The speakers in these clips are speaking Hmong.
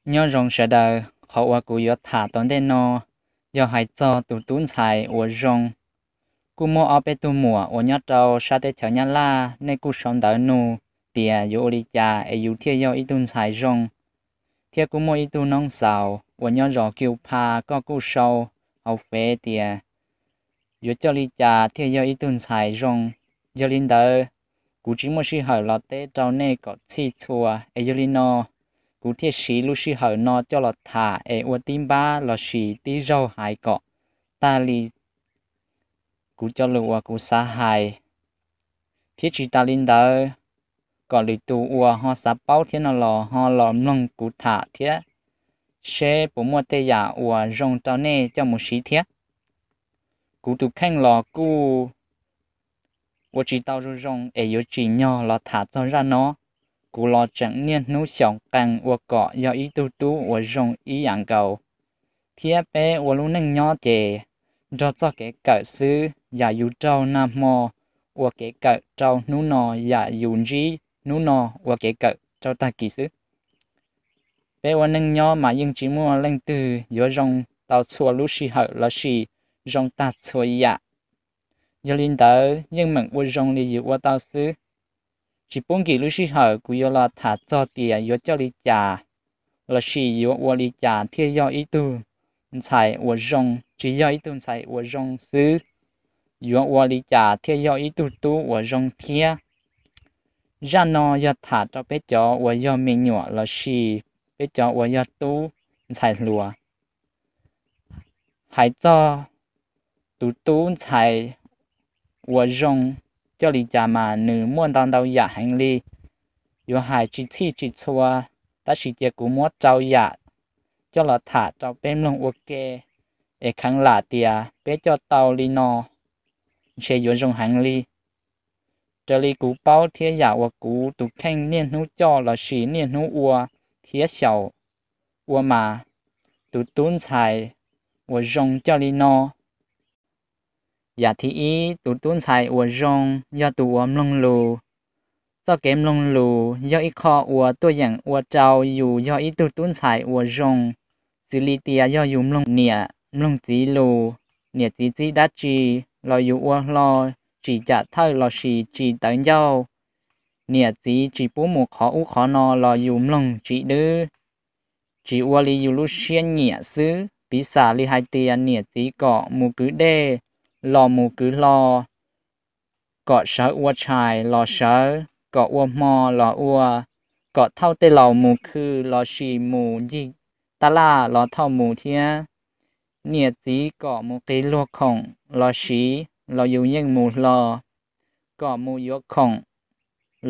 Nyob zoo sawv daws, qhov uas kuv yuav tham tom ntej no yog hais txog tus tub ntxhais uas zoo. Kuj muaj ob peb tug muam uas nyob rau sab teb chaws Nyab Laj, nej kuj sau ntawv nug tias yuav ua li cas es yus thiaj yog ib tug ntxhais zoo. Thiab kuj muaj ib tug noob xaus uas nyob zos Kiu Pha, koj kuj sau hauv fev tias yuav coj li cas thiaj yog ib tug ntxhais zoo. Yog li ntawd, kuv tsis muaj sij hawm los teb rau nej kom txhij txhua, es yog li no kuv thiaj siv lub sij hawm no coj los tham es ua tib npab lossis tib zaug hais kom tag li kuv cov lus uas kuv xav hais. Thiab tsis tas li ntawd, kom lwm tus uas ho xav paub thiab no los ho los mloog kuv tham thiab, seb puas muaj tej yam uas zoo rau nej coj mus siv thiab. Kuv tus kheej los kuj ua tsis tau zoo zoo es yuav tsim nyog los tham txog zaj no. Kuv los tseem niaj hnub xyaum qees ua kom yog ib tug tub uas zoo ib yam nkaus. Thiab peb ua lub neej nyob ces nrog txoj kev kawm xwb, yam yus raug nag hmo ua kev kawm rau hnub no, yam yus ntsib hnub no ua kev kawm rau tag kis xwb. Peb ua neej nyob mas yeej tsis muaj leej twg yuav zoo tau txhua lub sij hawm lossis zoo tag txhua yam. Yog li ntawd yeej meem ua zoo li yus ua tau xwb. Tsis pub nkim lub sij hawm, kuv yuav los tham txog tias yuav coj li cas lossis yuav ua li cas thiaj yog ib tug ntxhais uas zoo. Tsis yog ib tug ntxhais uas zoo xwb, yuav ua li cas thiaj yog ib tug tub uas zoo thiab. Zaj no yog tham rau peb cov uas yog me nyuam lossis peb cov uas yog tub ntxhais hluas. Hais txog tus tub ntxhais uas zoo coj li cas mas nws muaj ntau ntau yam heev li. Yuav hais tsis txhij tsis txhua, tab sis cia kuv muab rau yam coj los tham rau peb mloog ua ke, es kheev lam tias peb coj tau li no ntshe yuav zoo heev li. Raws li kuv paub thiab yam uas kuv tus kheej niaj hnub coj lossis niaj hnub ua thiab xyaum ua mas, tus tub ntxhais uas zoo coj li no. Yam thib ib, tus tub ntxhais uas zoo yog tus uas mloog lus. Txoj kev mloog lus yog ib qho uas tuaj yeem ua rau yus yog ib tug tub ntxhais uas zoo. Xws li tias yog yus mloog niam mloog txiv lus, niam txiv txib dab tsi los yus ua hlo, tsis cam thawj lossis tsis tawv ncauj, niam txiv tsis pub mus qhov ub qhov no los yus mloog tsis dwb, tsis ua li yus lub siab nyiam xwb. Piv xam li hais tias niam txiv kom mus kwv dej los mus kwv hlo, kom sawv ua tshais los sawv, kom ua hmo los ua, kom thauj tej laus mus khw lossis mus ncig tab laj los thauj mus thiab. Niam txiv kom mus qi luag khoom los siv los yus yeej mus hlo, kom mus yuav khoom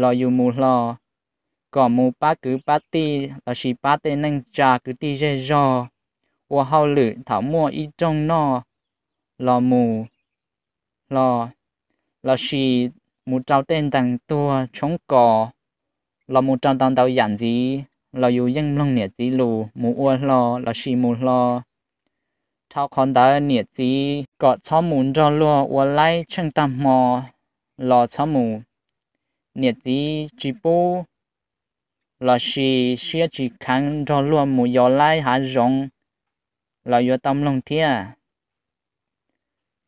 los yus mus hlo, kom mus pab kwv pab tij lossis pab tej neej tsa kwv tij zej zog ua hauj lwm thaum muaj ib rooj noj los mus hlo, lossis mus rau tej ntees tuag tshoob kos, los mus rau ntau ntau yam ntxiv los yus yeej mloog niam txiv lus mus ua hlo lossis mus hlo. Dhau qhov ntawd niam txiv kom txhob mus nrog luag ua laib tsheej tag hmo los txhob mus. Niam txiv tsis pub lossis siab tsis kheev nrog luag mus yos laib hav zoov los yuav tau mloog thiab.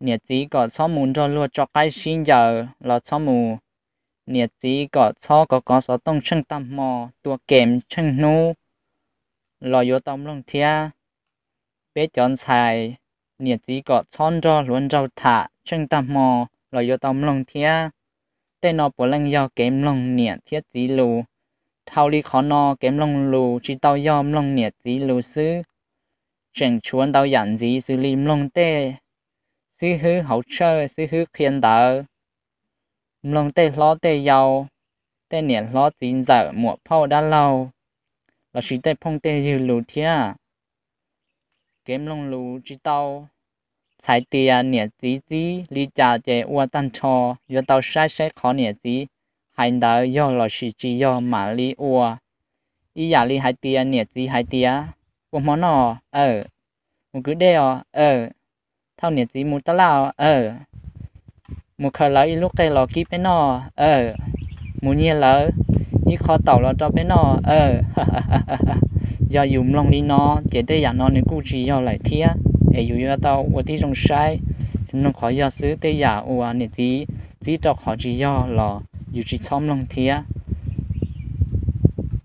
Niam txiv kom txhob mus nrog luag tso qaib sib ncaws los txhob mus. Niam txiv kom txhob kov kov xov tooj tsheej tag hmo, tua kem tsheej hnub los yuav tau mloog thiab. Peb cov ntxhais, niam txiv kom txhob nrog hluas nraug tham tsheej tag hmo los yuav tau mloog thiab. Tej no puav leej yog kev mloog niam thiab txiv lus. Dhau li qhov no kev mloog lus tsis tau yog mloog niam txiv lus xwb, tseem tshuav ntau yam ntxiv xws li mloog tej xib hwb hauv tshawj xib hwb qhia ntawv, mloog tej hlob tej yau, tej niam hlob txiv ntxawm muam phauj dab laug, lossis tej phooj tej ywg lus thiab. Kev mloog lus tsis tau txhais tias niam txiv txib li cas ces ua tag nrho, yuav tau saib saib qhov niam txiv hais ntawd yog lossis tsis yog mam li ua. Ib yam li hais tias niam txiv hais tias, ua hmo noj, aw, mus kwv dej os, aw, thauj niam txiv mus tab laj os, aw, mus khaws lawv ib lub qe los kib peb noj, aw, mus nyiag lawv ib qho taum los rau peb noj, aw. Yog yus mloog li no ces tej yam no nws kuj tsis yog lawm thiab, es yus yuav tau ua tib zoo saib, mloog qhov yog xwb. Tej yam uas niam txiv txib rau qhov tsis yog los yus tsis txhob mloog thiab.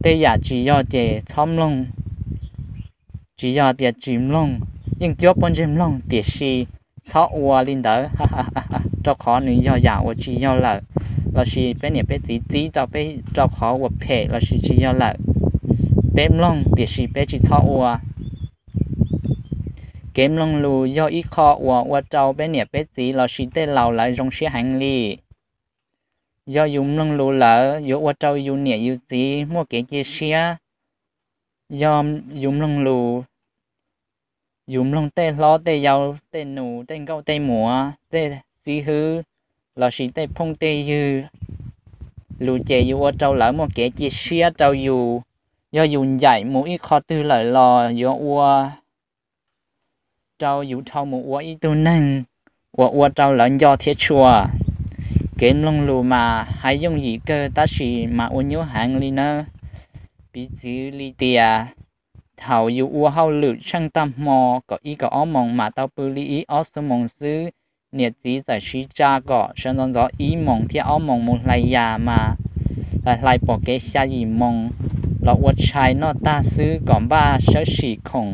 Tej yam tsis yog ces txhob mloog. Tsis yog tias tsis mloog, yeej cuab pob ntseg mloog, tiam sis txhob ua li ntawd, rau qhov nws yog yam uas tsis yog lawm, lossis peb niam peb txiv txib rau peb rau qhov uas phem lossis tsis yog lawm. Peb mloog tiam sis peb tsis txhob ua. Kev mloog lus yog ib qho uas ua rau peb niam peb txiv lossis tej laus lawv zoo siab heev li. Yog yus mloog lus lawm yuav ua rau yus niam yus txiv muaj kev cia siab. Yog yus mloog lus, yus mloog tej hlob tej yau, tej nus, tej nkauj tej muam, tej xib hwb, lossis tej phooj tej ywg lus ces yuav ua rau lawv muaj kev cia siab rau yus. Yog yus ncaim mus ib qho twg lawm los yuav ua rau yus dhau mus ua ib tug neeg uas ua rau lawv nco thiab tshua. Kev mloog lus mas hais yooj yim kawg tab sis mas ua nyuaj heev li nawb. Piv txwv li tias, thaum yus ua hauj lwm tsheej tag hmo kaum ib kaum ob moos mas tau pw li ib ob xuab moos xwb, niam txiv txawm siv tsa kom sawv ntxov ntxov ib moos thiab ob moos mus hlais yas mas hlais hlais pom kev xya yim moos los ua tshais noj tag xwb kom npaj sawb sim khoom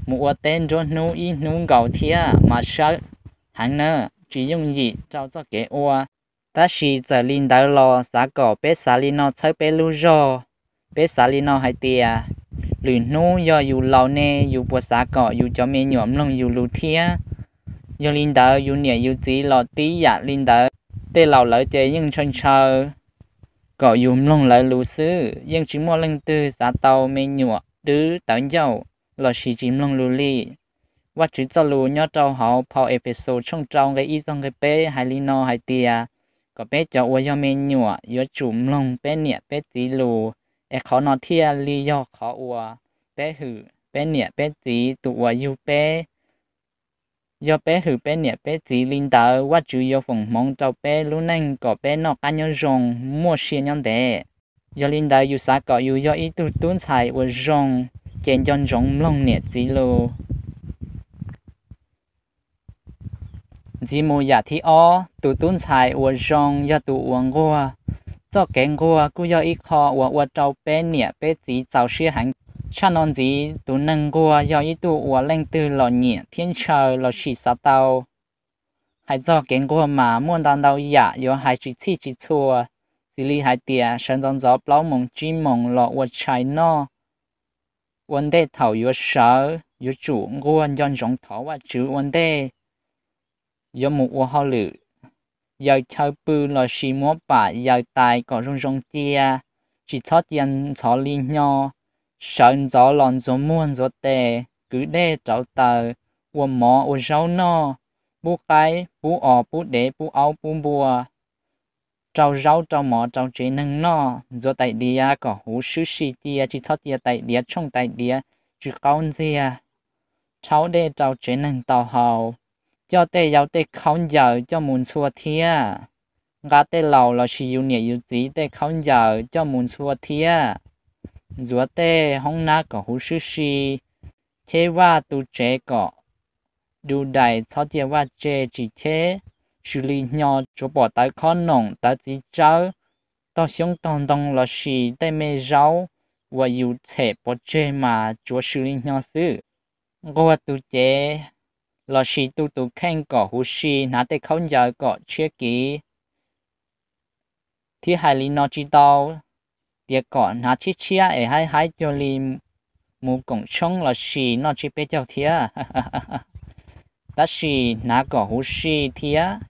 mus ua teb nruab hnub ib hnub nkaus thiab mas sawv heev na, tsis yooj yim rau txoj kev ua. Tab sis txawm li ntawd los xav kom peb xav li no txhawb peb lub zog. Peb xav li no hais tias, lwm hnub yog yus laus ne yus puas xav kom yus cov me nyuam mloog yus lus thiab? Yog li ntawd yus niam yus txiv los tib yam li ntawd. Tej laus lawv ces yeej ntshaw ntshaw kom yus mloog lawv lus xwb, yeej tsis muaj leej twg xav tau me nyuam dwb tawv ncauj lossis tsis mloog lus li. Vajtswv txoj lus nyob rau hauv phau Efexus tshooj rau nqe ib txog nqe peb hais li no hais tias, kom peb cov uas yog me nyuam yuav tsum mloog peb niam peb txiv lus, es qhov no thiaj li yog qhov uas peb hwm peb niam peb txiv tus uas yug peb. Yog peb hwm peb niam peb txiv li ntawd, Vajtswv yuav foom hmoov rau peb lub neej kom peb noj qab nyob zoo, muaj sia nyob ntev. Yog li ntawd yus xav kom yus yog ib tug tub ntxhais uas zoo, ces nco ntsoov mloog niam txiv lus. Ntxiv mus yam thib ob, tus tub ntxhais uas zoo yog tus uas nquag. Txoj kev nquag kuj yog ib qho uas ua rau peb niam peb txiv txaus siab heev. Tshaj no ntxiv, tus neeg nquag yog ib tug uas leej twg los nyiam thiab ntshaw lossis xav tau. Hais txog kev nquag mas muaj ntau ntau yam yuav hais tsis txhij tsis txhua, xws li hais tias sawv ntxov ntxov plaub moos tsib moos los ua tshais noj, ua ntej thaum yuav sawv yuav tsum nquag nco ntsoov thov Vajtswv ua ntej yuav mus ua hauj lwm, yaws chaw pw lossis muab pam yaws tais kom zoo zoo cia, tsis txhob cia ntxhov li hnyo, sawv ntxov los ntxuav muag ntxuav tes, kwv dej rauv taws, ua mov ua zaub noj, pub qaib pub os pub dev pub aub pub npua, rau zaub rau mov rau tsev neeg noj, ntxuav tais diav kom huv swb si cia, tsis txhob cia tais diav tshooj tais diav tsis qaub ntxiag, rhaub dej rau tsev neeg tau haus, coj tej yau tej khaub ncaws coj mus ntxhua thiab, nqa tej laus lossis yus niam yus txiv tej khaub ncaws coj mus ntxhua thiab, ntxuav tej hoob nab kom huv swb si, cheb vaj tu tsev kom du dais, txhob cia vaj tse tsis cheb, swv li hnyo tsuav pom tawv khob noom, tawv txiv tsawb, tog xyoob tog ntoo lossis tej me zaub uas yus txhem pov tseg mas tsuav swv li hnyo xwb. Nquag tus cev lossis tu tus kheej kom huv si, hnav tej khaub ncaws kom tshiab kiv, thiab hais li no tsis tau tias kom hnav tshiab tshiab es haib haib cuag li mus koom tshoob lossis noj tsiab peb caug thiab. Tab sis hnav kom huv si thiab,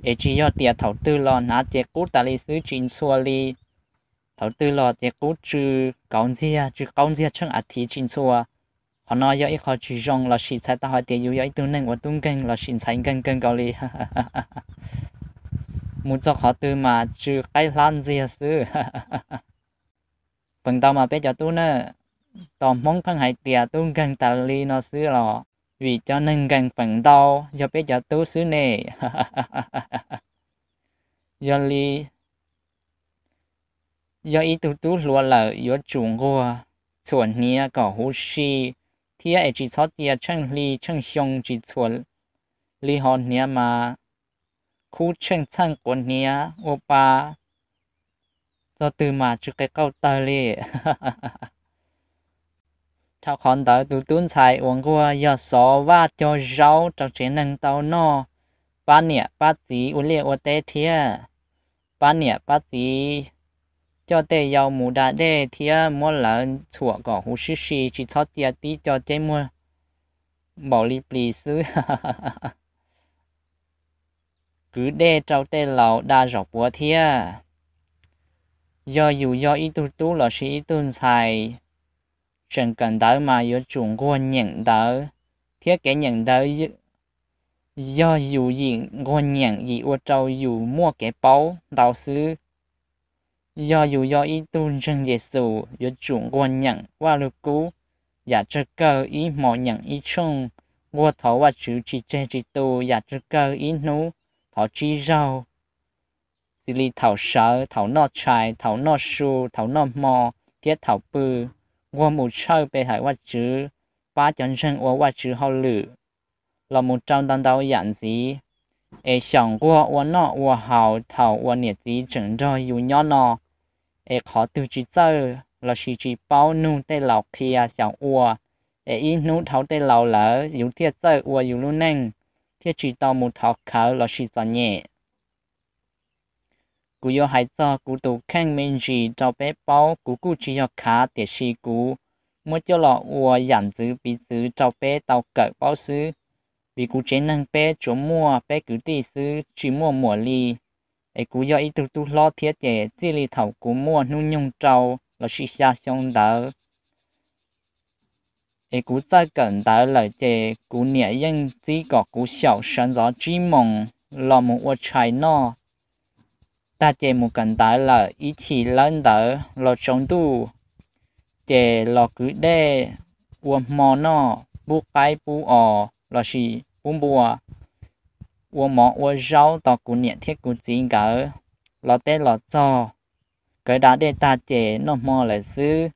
es tsis yog tias thaum twg los hnav ces qub tas li xwb tsis ntxhua li. Thaum twg los ces qub tsw kauv ntxiag tsw qaub ntxiag tsheej a thiv tsis ntxhua. Qhov no yog ib qho tsis zoo lossis txhais tau hais tias yus yog ib tug neeg uas tub nkeeg lossis ntxhais nkeeg kawg nkaus li. Mus txog qhov twg mas tsw qaib hlab ntxiag xwb. Feem ntau mas peb cov tub na, tos Hmoob pheej hais tias tub nkeeg tas li no xwb los vim cov neeg nkeeg feem ntau yog peb cov tub xwb ne. Yog li, yog ib tug tub hluas lawm yuav tsum nquag, txhuam hniav kom huv si thiab es tsis txhob cia tsheej hli tsheej xyoo tsis txhuam li hov hniav mas khub tsheej txheej quav hniav ua pa txog twg mas tsis qe qauj tawg li. Dhau qhov ntawd tus tub ntxhais uas nquag yog xov vaj cog zaub rau tsev neeg tau noj, pab niam pab txiv ua liaj ua teb thiab. Pab niam pab txiv coj tej yau mus da dej thiab muab lawv txhuam kom huv sib si tsis txhob cia tib co ceb muag npaum li plis xwb. Kwv dej rau tej laus da zaum puav thiab. Yog yus yog ib tug tub lossis ib tug ntxhais tseem kawm ntawv mas yuav tsum nquag nyeem ntawv, thiab kev nyeem ntawv yog yus yim nquag nyeem yim ua rau yus muaj kev paub ntau xwb. Yog yus yog ib tug ntseeg Yexus yuav tsum nquag nyeem Vaj Lug Kub, yam tsawg kawg ib hmo nyeem ib tshooj, nquag thov Vajtswv tsis tseg tsis tu, yam tsawg kawg ib hnub thov tsib zaug, xws li thaum sawv, thaum noj tshais, thaum noj su, thaum noj hmo thiab thaum pw. Nquag mus tshawj pe hawm Vajtswv, pab cov ntseeg ua Vajtswv hauj lwm los mus rau ntau ntau yam ntxiv. Es xyaum nquag ua noj ua haus thaum uas niam txiv tseem nrog yus nyob no, es qhov twg tsis txawj lossis tsis paub nug tej laus qhia xyaum ua, es ib hnub dhau tej laus lawm yus thiaj txawj ua yus lub neej, thiaj tsis tau mus thov khawv lossis txom nyem. Kuv yuav hais txog kuv tus kheej me ntsis rau peb paub, kuv kuj tsis yog khav tiam sis kuv muab coj los ua yam ntxwv piv txwv rau peb tau kawm paub xwb. Vim kuv tsev neeg peb tsuas muaj peb kwv tij xwb tsis muaj muam li, es kuv yog ib tug tub hlob thiab ces txij li thaum kuv muaj hnub nyoog rau lossis xya xyoo ntawd es kuv txawj kawm ntawv lawm ces kuv niam yeej txib kom kuv xyaum sawv ntxov tsib moos los mus ua tshais noj. Tag ces mus kawm ntawv lawm ib chim lawb ntawd los tsaus ntuj ces los kwv dej ua hmo noj pub qaib pub os lossis pub npua, ua mov ua zaub tos kuv niam thiab kuv txiv nkawd los teb los txog. Nkawd da dej tag ces noj hmo lawm xwb.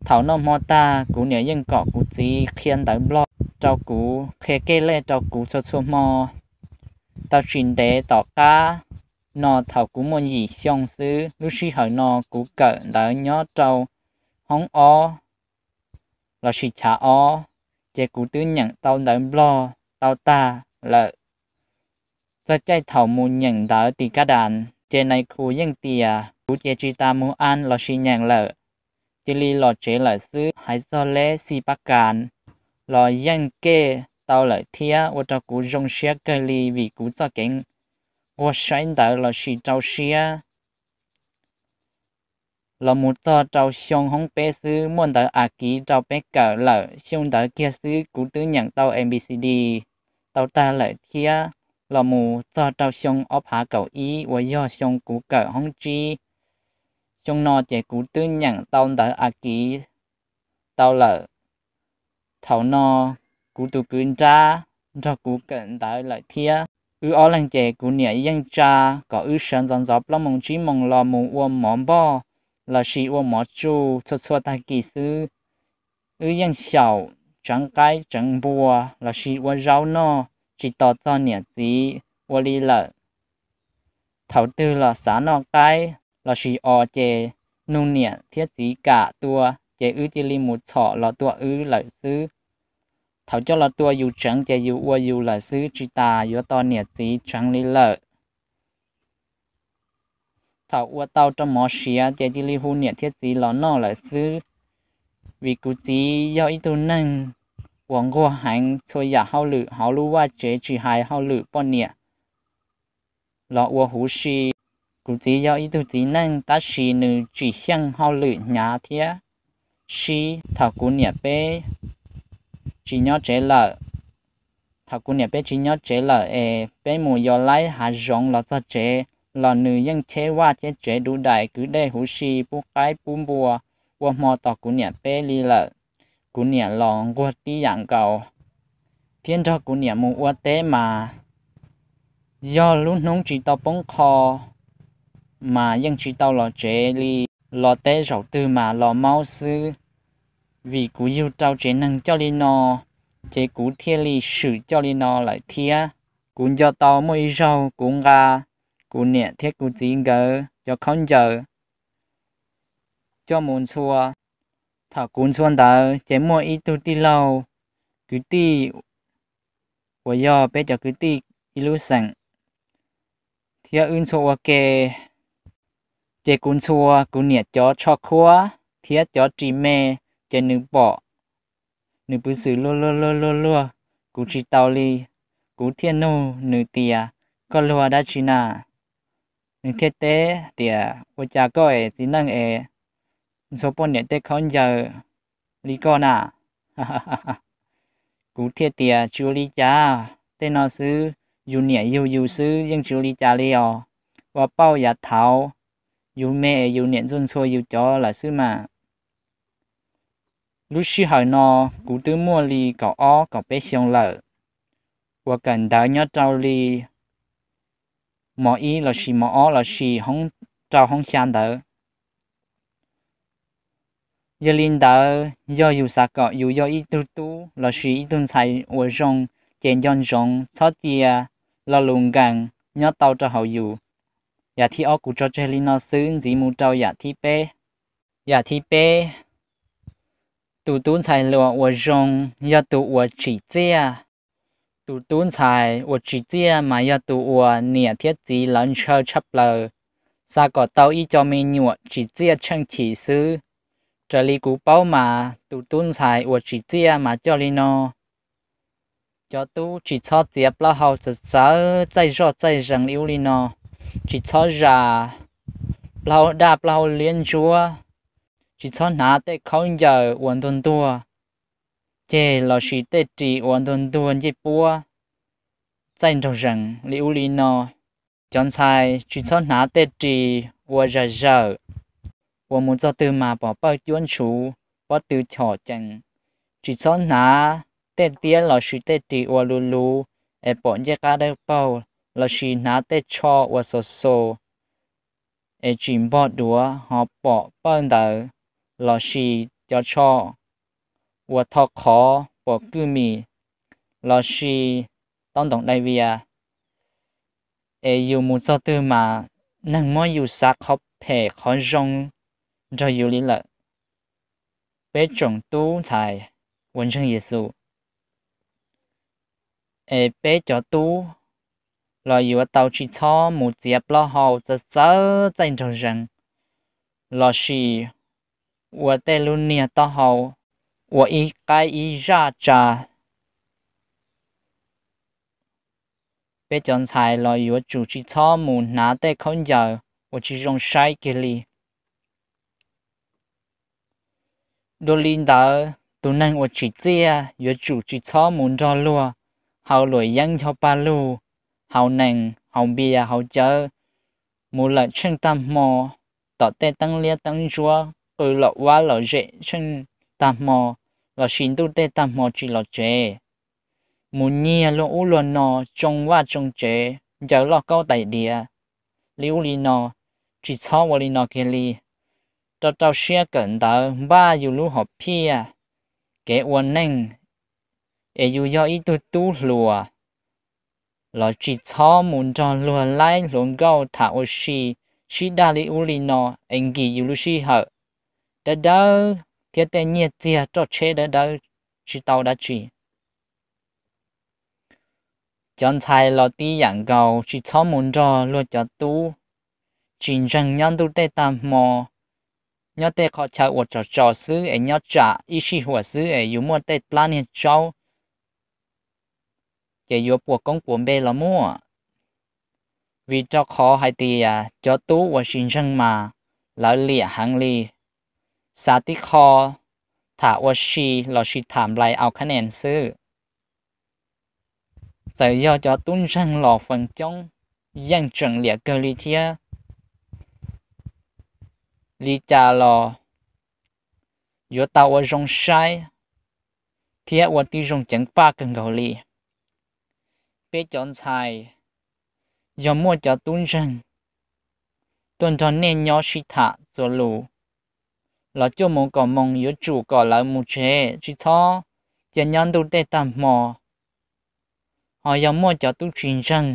Thaum noj hmo tag kuv niam yeej kom kuv txiv qhia ntawv Nplog rau kuv, qhia kej lej rau kuv txhua txhua hmo. Tau tsis ntev tom qab no thaum kuv muaj yim xyoo xwb, lub sij hawm no kuv kawm ntawv nyob rau hoob ob lossis chav ob, ces kuv twb nyeem tau ntawv Nplog tau tag lawm. Txog caij thaum mus nyeem ntawv Tis Kab Das ces nais khu yeej tias kuv ces tsis tas mus an lossis nyeem lawm, cia li los tsev lawm xwb. Hais txog leb xi pab kas los yeej kej tau lawm thiab ua rau kuv zoo siab kawg li vim kuv txoj kev nquag saib ntawv lossis rau siab. Los mus txog rau xyoo hoob peb xwb muaj ntawv A Kiv rau peb kawm lawm, xyoo ntawd kiag xwb kuv twb nyeem tau A B C D tau tag lawm thiab. Los mus txog rau xyoo ob phav kaum ib uas yog xyoo kuv kawm hoob tsib, xyoo no ces kuv twb nyeem tau ntawv A Kiv tau lawm. Thaum no kuv tus kwv nrab nrog kuv kawm ntawv lawm thiab. Wb ob leeg ces kuv niam yeej tsa kom wb sawv ntxov ntxov plaub moos tsib moos los mus ua mov npoj lossis ua mov tsuj txhua txhua tag kis xwb. Wb yeej xyaum tseev qaib tseev npua lossis ua zaub noj tsis tos txog niam txiv ua li lawm. Thaum twg los xav noj qaib lossis os ces nug niam thiab txiv kam tua, ces wb cia li mus txhom los tua wb lawm xwb. Thaum coj los tua yus tseev ces yus ua yus lawm xwb, tsis tas yuav tos niam txiv tseev li lawm. Thaum ua tau rau mov siav ces cia li hu niam thiab txiv los noj lawm xwb. Vim kuv txiv yog ib tug neeg uas nquag heev, txhua yam hauj lwm hauv lub vaj tsev tsis hais hauj lwm poj niam los ua huv si. Kuv txiv yog ib tug txiv neej tab sis nws tsim xyeej hauj lwm hnyav thiab sib. Thaum kuv niam peb tsis nyob tsev lawm, thaum kuv niam peb tsis nyob tsev lawm es peb mus yos laib hav zoov los txog tsev los nws yeej cheb vaj cheb tsev, duv dais kwv dej huv si, pub qaib pub npua, ua hmo tos kuv niam peb li lawm. Kuv niam los nquag tib yam nkaus thiab nrog kuv niam mus ua teb mas yog lub hnub tsis tau poob qho mas yeej tsis tau los tsev li. Los teb zaum twg mas los maub xwb. Vim kuv yug rau tsev neeg coj li no, ces kuv thiaj li swm coj li no lawm thiab. Kuv nco tau muaj ib zaug kuv nqa kuv niam thiab kuv txiv nkawd cov khaub ncaws coj mus ntxhua. Thaum kuv ntxhua ntawd ces muaj ib tug tij laug kwv tij uas yog peb cov kwv tij ib lub xeem thiab wb ntxhua ua ke. Ces kuv ntxhua kuv niam cov tsho khuab thiab cov ris me, ces nws pom, nws pw xwm luag luag luag luag luag kuv tsis tau li. Kuv thiaj nug nws tias, koj luag dab tsi na? Nws thiaj teb tias, ua cas koj es txiv neej es ntxhua poj niam tej khaub ncaws li koj na? Kuv thiaj tias, tsis ua li cas, tej no xwb, yus niam yug yus xwb yeej tsis ua li cas li os. Ua pauj yav thaud yus me es yus niam ntxhua ntxhua yus cov lawm xwb mas. Lub sij hawm no kuv twb muaj li kaum ob kaum peb xyoo lawm, uas kawm ntawv nyob rau li mos ib lossis mos ob lossis rau hoob xya ntawd. Yog li ntawd, yog yus xav kom yus yog ib tug tub lossis ib tug ntxhais uas zoo, ces nco ntsoov txhob cia lo lus nkees nyob tau rau hauv yus. Yam thib ob kuv tso tseg li no xwb, ntxiv mus rau yam thib peb. Yam thib peb, tus tub ntxhais hluas uas zoo yog tus uas tsim txiaj. Tus tub ntxhais uas tsim txiaj mas yog tus uas niam thiab txiv lawv ntshaw tshaj plaws, xav kom tau ib co me nyuam tsim txiaj tsheej chim xwb. Raws li kuv paub mas tus tub ntxhais uas tsim txiaj mas coj li no. Cov tub tsis txhob txiav plaub hau txawv txawv txaij zoj txaij zees li ub li no, tsis txhob zas plaub hau daj plaub hau liab ntsuab, tsis txhob hnav tej khaub ncaws uas ntuag ntuag ceg lossis tej ris uas ntuag ntuag ncej puab txaij nraug zees li ub li no. Cov ntxhais tsis txhob hnav tej ris uas zam zawm, uas mus txog twg mas pom pawj cuab ntshuv, pob tw chom cees. Tsis txhob hnav tej tiab lossis tej ris uas luv luv es pom ncej qab dawb paug, lossis hnav tej tsho uas xos xos es tsis npog duav ho pom pawj ntawv, lossis cov tsho uas tho qhov pom kwj mis, lossis taub ntoos dai vias, es yus mus txog twg mas neeg muab yus xav qhov phem qhov zoo nrog yus li lawm. Peb tsoom tub ntxhais uas ntseeg Yexus, es peb cov tub los yuav tau tsis txhob mus txiav plaub hau txawv txawv txaij nraug zees, lossis ua tej lub niag taub hau ua ib qaib ib zaj tsa. Peb cov ntxhais los yuav tsum tsis txhob mus hnav tej khaub ncaws uas tsis zoo saib kiag li. Dua li ntawd, tus neeg uas tsim txiaj yuav tsum tsis txhob mus nrog luag haus luam yeeb ncho paj lug, haus nees, haus npias, haus cawv, mus lawm tsheej tag hmo, tom tej teeb liab teeb ntsuab qw lom vab lom zem tsheej tag hmo, lossis ntuj tej tag hmo tsis los tsev, mus nyiag luag ub luag no, tsoo vaj tsoo tsev, ncaws lauj kaub tais diav li ub li no, tsis txhob ua li no kiag li. Rau rau siab kawm ntawv, npaj yus lub hom phiaj, kev ua neej, es yus yog ib tug tub hluas los tsis txhob mus nrog luag laib hluas nkauj tham ua si, sib daj li ub li no es nkim yus lub sij hawm dawb dawb thiab tej nyiaj txiag roj tsheb dawb dawb tsis tau dab tsi. Cov ntxhais los tib yam nkaus, tsis txhob mus nrog luag cov tub tsis ntseeg nyob ntuj tej tag hmo, nyob tej qhov chaw uas tsom tsom xwb es nyob tsam ib sij huam xwb es yus muaj tej plab niag tsaub ces yuav puas koob puas npe los muaj. Vim rau qhov hais tias cov tub uas tsis ntseeg mas lawv liam heev li, xav tib qho tham ua si lossis tham nplais au khab nees xwb. Txawm yog cov tub ntseeg los feem coob yeej tseem liam kawg li thiab. Li cas los yuav tau ua zoo saib thiab ua tib zoo ceev faj kawg nkaus li. Peb cov ntxhais, yog muaj cov tub ntseeg tuaj nrog nej nyob sib tham txuas lus los cuaj moos kaum moos yuav tsum kom lawv mus tsev, tsis txhob cia nyob ntuj tej tag hmo. Ho yog muaj cov tub tsis ntseeg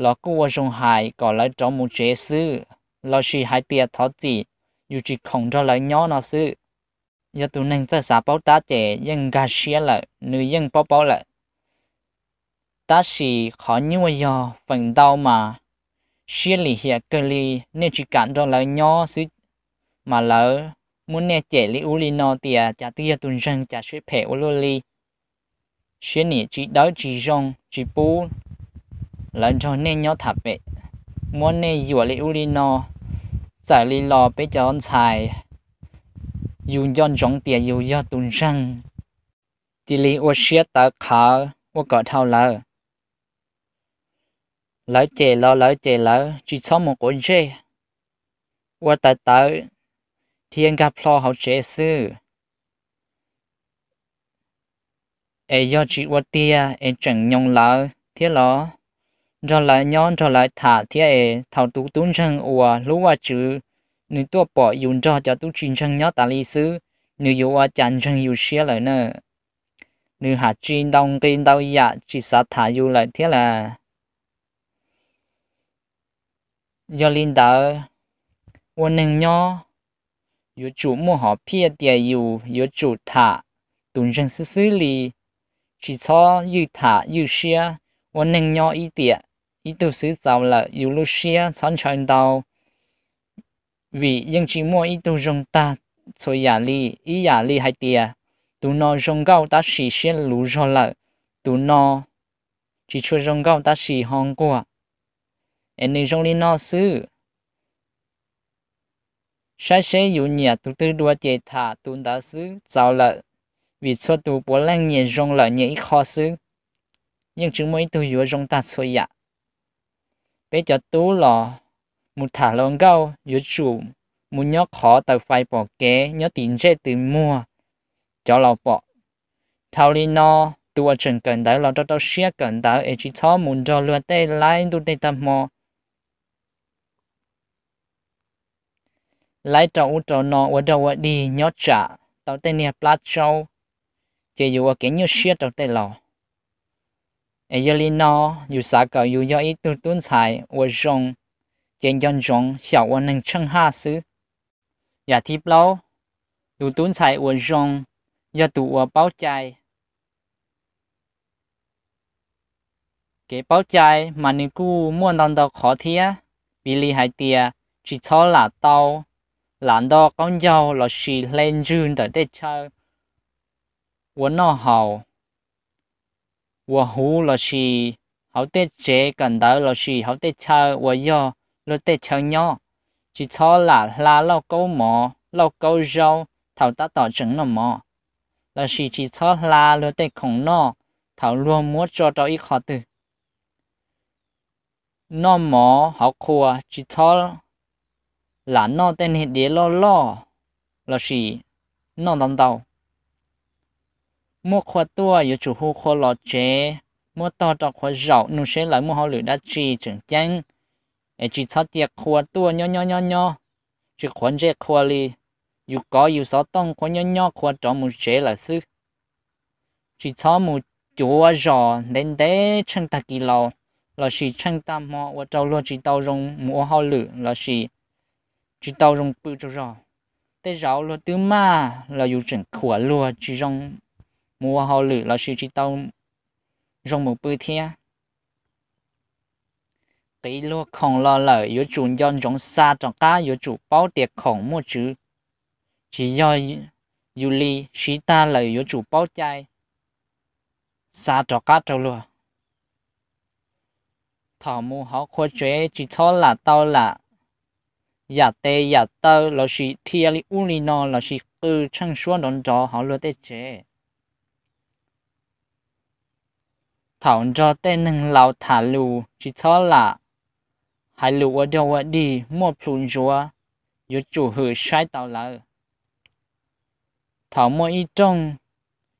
los kuj ua zoo hais kom lawv rov mus tsev xwb, lossis hais tias thov txim, yus tsis khoom nrog lawv nyob no xwb. Yog tus neeg txawj xav paub tab ces yeej nkag siab lawm, nws yeej paub paub lawm. Tab sis qhov nyuaj yog feem ntau mas siab lim hiam kawg li, nej tsis kam nrog lawv nyob xwb mas lawv muab nej cem li ub li no tias cas twb yog tus ntseeg cas siab phem ua luaj li, siab nim tsis dawb tsis zoo, tsis pub lawv nrog nej nyob tham pem, muab nej yuam li ub li no. Txawm li los peb cov ntxhais, yus nco ntsoov tias yus yog tus ntseeg, cia li ua siab tawv qhawv ua kom dhau lawv. Lawv cem los lawv cem lawv, tsis txhob mus quav ntsej, ua tawv tawv thiab nkag plho hauv tsev xwb. Es yog tsis ua tiag es tseem nyoos lawv thiab los nrog lawv nyob nrog lawv tham thiab es thaum tus tub ntseeg uas hlub Vajtswv nws tuaj pom yus nrog cov tub tsis ntseeg nyob tas li xwb, nws yuav ua cas ntseeg yus siab lawm na. Nws ham tsis ntau nqi ntau yam tsis xav tham yus lawm thiab las. Yog li ntawd, ua neeg nyob yuav tsum muaj hom phiaj tias yus yuav tsum tham tus ntseeg xwb xwb li, tsis txhob ywj tham ywj siab. Ua neeg nyob ib tiam ib tug xwb txaus lawm, yus lub siab txhob ntshaw ntau, vim yeej tsis muaj ib tug zoo tag txhua yam li. Ib yam li hais tias tus no zoo nkauj tab sis siab luv zog lawm, tus no tsis tshua zoo nkauj tab sis ho nquag, es nws zoo li no xwb. Saib seb yus nyiam tus twg dua ces tham tus ntawd xwb txaus lawm, vim txhua tus puav leej nyias zoo lawm nyias ib qho xwb, yeej tsis muaj ib tug yuav zoo tag txhua yam. Peb cov tub los mus tham hluas nkauj yuav tsum mus nyob qhov taws fais pom kev, nyob tim ntsej tws muag cov laus pom. Dhau li no, tus uas tseem kawm ntawv los rau rau siab kawm ntawv es tsis txhob mus nrog luag tej laib ntuj tej tag hmo, laib rau ub rau no ua dog ua dig nyob tsam tau tej niag plab tsaub, ces yus ua kev nyuaj siab rau tej laus. Es yog li no, yus xav kom yus yog ib tug tub ntxhais uas zoo, ces nco ntsoov xyaum ua neeg tsheej haj xwb. Yam thib plaub, tus tub ntxhais uas zoo yog tus uas paub cai. Kev paub cai mas nws kuj muaj ntau ntau qhov thiab, piv li hais tias tsis txhob lam tau lam nto qaub ncaug lossis hle ntswg ntawm tej chaw ua noj haus, ua huv lossis hauv tej tsev kawm ntawv lossis hauv tej chaw uas yog luag tej chaw nyob. Tsis txhob lam hla lauj kaub mov lauj kaub zaub thaum tab tom tseem noj mov, lossis tsis txhob hla luag tej khoom noj thaum luag muab tso rau ib qho twg. Noj mov hauv qhua tsis txhob lam noj tej niag diav loj loj lossis noj ntau ntau. Muaj qhua tuaj yuav tsum hu qhua los tsev, muab tog rau qhua zaum nug seb lawv muaj hauj lwm dab tsi tseem ceeb, es tsis txhob cia qhua tuaj nyob nyob nyob nyob, tsis qhuav ntsej qhua li. Yus kov yus xov tooj qhua nyob nyob qhua rov mus tsev lawm xwb. Tsis txhob mus cuav zos ntev ntev tsheej tag kis laus lossis tsheej tag hmo ua rau luag tsis tau zoo mus ua hauj lwm lossis tsis tau zoo pw rau zog. Tej zaum luag twb maj los yus tseem khuam luag tsis zoo mus ua hauj lwm lossis tsis tau zoo mus pw thiab. Qiv luag khoom los lawm yuav tsum nco ntsoov xa rov qab, yuav tsum paub tias khoom muaj tswv, tsis yog yus li. Siv tag lawm yuav tsum paub cai, xa rov qab rau luag. Thaum mus hauv qhua tsev tsis txhob lam tau lam yam tes yam taw lossis dhia li ub li no lossis qw tsheej suab nrov nrov hauv luag tej tsev. Thaum nrog tej neeg laus tham lus tsis txhob lam hais lus ua dog ua dig muaj plhus ntsuav, yuav tsum hwm saib taus lawv. Thaum muaj ib rooj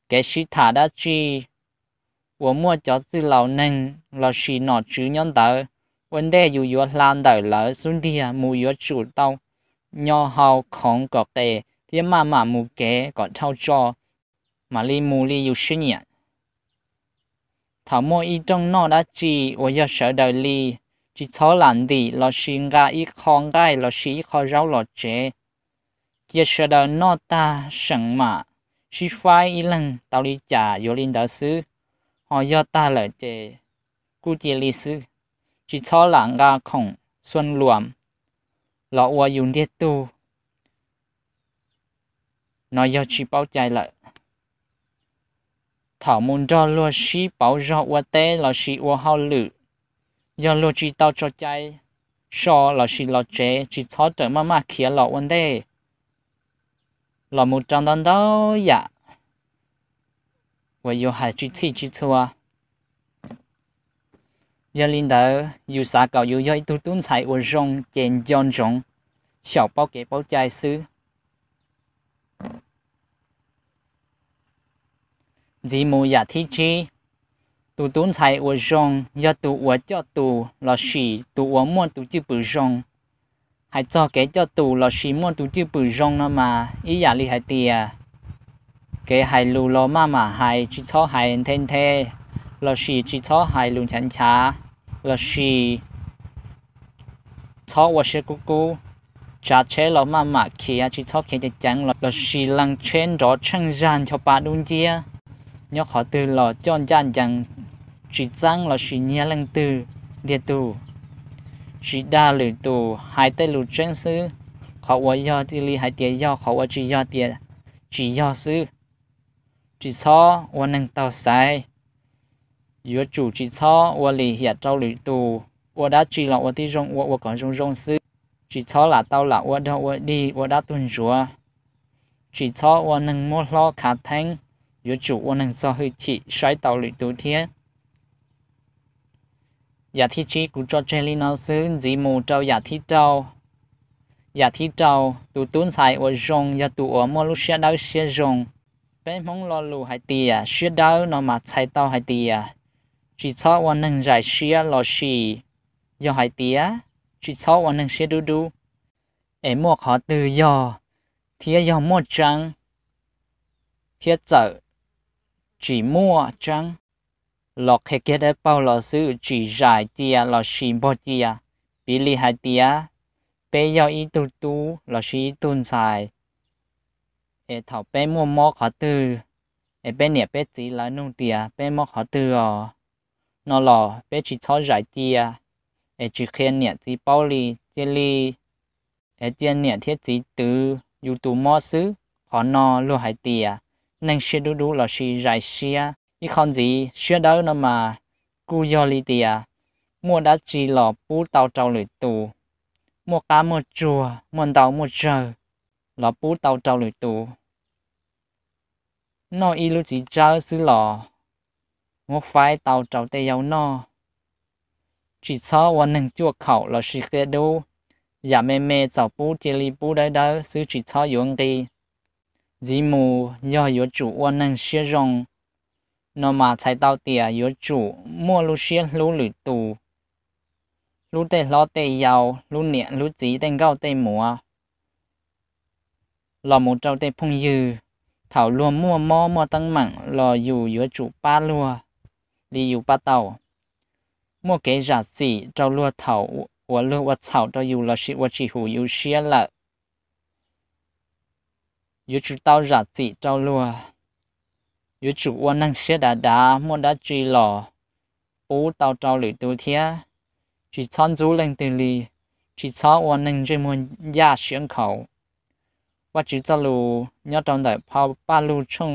kev sib tham dab tsi uas muaj cov txwj laus neeg lossis nom tswv nyob ntawd, ua ntej yus yuav hla ntawm lawv xub ntiag mus yuav tsum tau nyo hau khoov kom qes thiab maj mam mus kev kom dhau tso, mam li mus li yus siab nyiam. Thaum muaj ib rooj noj dab tsi uas yog sawv daws li, tsis txhob lam ntim lossis nqa ib qho nqaij lossis ib qho zaub los tsev. Cia sawv daws noj tag seem mam sib faib ib leeg tau li cas yuav li ntawd xwb, ho yog tag lawm ces kuj cia li xwb. Tsis txhob lam nqa khoom xuam luam los ua yus ntiag tug, no yog tsis paub cai lawm. Thaum mus nrog luag sib pauv zog ua teb lossis ua hauj lwm, yog luag tsis tau tso cai so lossis los tsev, tsis txhob rawm maj maj khiav los ua ntej los mus rau ntau ntau yam uas yus hais tsis txhij tsis txhua. Yog li ntawd, yus xav kom yus yog ib tug tub ntxhais uas zoo ces nco ntsoov xyaum paub kev paub cai xwb. Ntxiv mus yam thib tsib, tus tub ntxhais uas zoo yog tus uas coj tus lossis tus uas muaj tus cwj pwm zoo. Hais txog kev coj tus lossis muaj tus cwj pwm zoo no mas ib yam li hais tias kev hais lus los maj mam hais, tsis txhob hais nthe nthe, lossis tsis txhob hais lus nchav nchav, lossis txhob ua siab kub kub. Tsav tsheb los maj mam khiav, tsis txhob khiav ceev ceev, lossis lees tsheb nrov tsheej zag ncho pa dub nciab. Nyob qhov twg los coj ncaj ncees, tsis txeeb lossis nyiag leej twg ntiag tug. Tsis dag lwm tus, hais tej lus tseeb xwb. Qhov uas yog cia li hais tias yog, qhov uas tsis yog tias tsis yog xwb. Tsis txhob ua neeg taug xaiv. Yuav tsum tsis txhob ua lim hiam rau lwm tus. Ua dab tsi los ua tib zoo ua, ua kom zoo zoo xwb. Tsis txhob lam tau lam ua dog ua dig, ua dab tuag ntsuav. Tsis txhob ua neeg muab hlob khav theeb. Yuav tsum ua neeg txo hwj chim, saib taus lwm tus thiab. Yam thib tsib kuv tso tseg li no xwb, ntxiv mus rau yam thib rau. Yam thib rau, tus tub ntxhais uas zoo yog tus uas muaj lub siab dawb siab zoo. Peb Hmoob lo lus hais tias siab dawb no mas txhais tau hais tias tsis txhob ua neeg zais siab lossis yog hais tias tsis txhob ua neeg siab dub dub, es muaj qhov twg yog thiab yog muaj tseeb, thiab txawm tsis muaj tseeb los qhia kiag dawb paug los xwb, tsis zais cia lossis npog cia. Piv li hais tias peb yog ib tug tub lossis ib tug ntxhais, es thaum peb muaj mob qhov twg, es peb niam peb txiv lawv nug tias peb mob qhov twg os, no los peb tsis txhob zais cia, es tsis qhia niam txiv paub li, cia li, es cia niam thiab txiv twv yus tus mob xwb. Qhov no luag hais tias neeg siab dub dub lossis zais siab. Ib qho ntxiv, siab dawb no mas kuj yog li tias muaj dab tsi los pub tau rau lwm tus, muaj qab muaj tsuag, muaj ntau muaj tsawg los pub tau rau lwm tus. Noj ib lub txiv tsawb xwb los muab faib tau rau tej yau noj. Tsis txhob ua neeg cuaj khaum lossis qia dub, yam me me txaus pub cia li pub dawb dawb xwb, tsis txhob yuav nqi. Ntxiv mus yog yuav tsum ua neeg siab zoo, no mas txhais tau tias yuav tsum muaj lub siab hlub lwm tus, hlub tej hlob tej yau, hlub niam hlub txiv, tej nkauj tej muam, los mus rau tej phooj ywg. Thaum luag muaj mob muaj teeb meem los yus yuav tsum pab luag li yus pab tau. Muaj kev zam txim rau luag thaum uas luag ua txhaum rau yus lossis ua tsis hum yus siab lawm, yuav tsum tau zam txim rau luag. Yuav tsum ua neeg siab dav dav, muaj dab tsi los pub tau rau lwm tus thiab. Tsis txhob ntxub leej twg li, tsis txhob ua neeg ntsej muag ncaj siab nkhaus. Vajtswv txoj lus nyob rau ntawm phau Paj Lug tshooj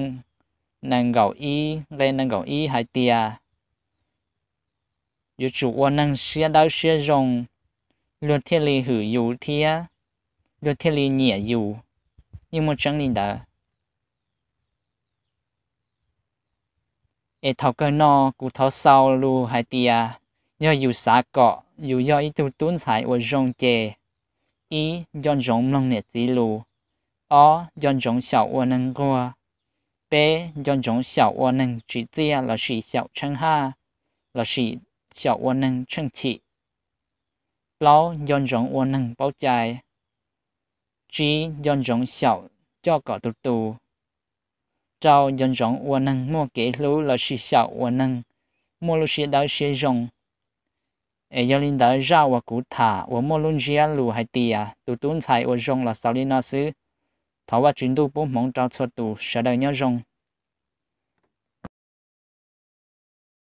nees nkaum ib nqe nees nkaum ib hais tias yuav tsum ua neeg siab dawb siab zoo, luag thiaj li hwm yus thiab luag thiaj li nyiam yus. Yeej muaj tseeb li ntawd. Es thaum kawg no kuv thov xaus lus hais tias yog yus xav kom yus yog ib tug tub ntxhais uas zoo ces, ib, nco ntsoov mloog niam txiv lus, ob, nco ntsoov xyaum ua neeg nquag, peb, nco ntsoov xyaum ua neeg tsim txiaj lossis xyaum tsheej haj lossis xyaum ua neeg tsheej chim, plaub, nco ntsoov ua neeg paub cai. Tsib, nco ntsoov xyaum coj kom tus tus. Rau, nco ntsoov ua neeg muaj kev hlub lossis xyaum ua neeg muaj lub siab dawb siab zoo. Es yog li ntawd zaj uas kuv tham uas muaj lub ntsiab lus hais tias tus tub ntxhais ua zoo los xaus li no xwb. Thov Vajtswv Ntuj pub hmoov rau txhua tus, sawv daws nyob zoo.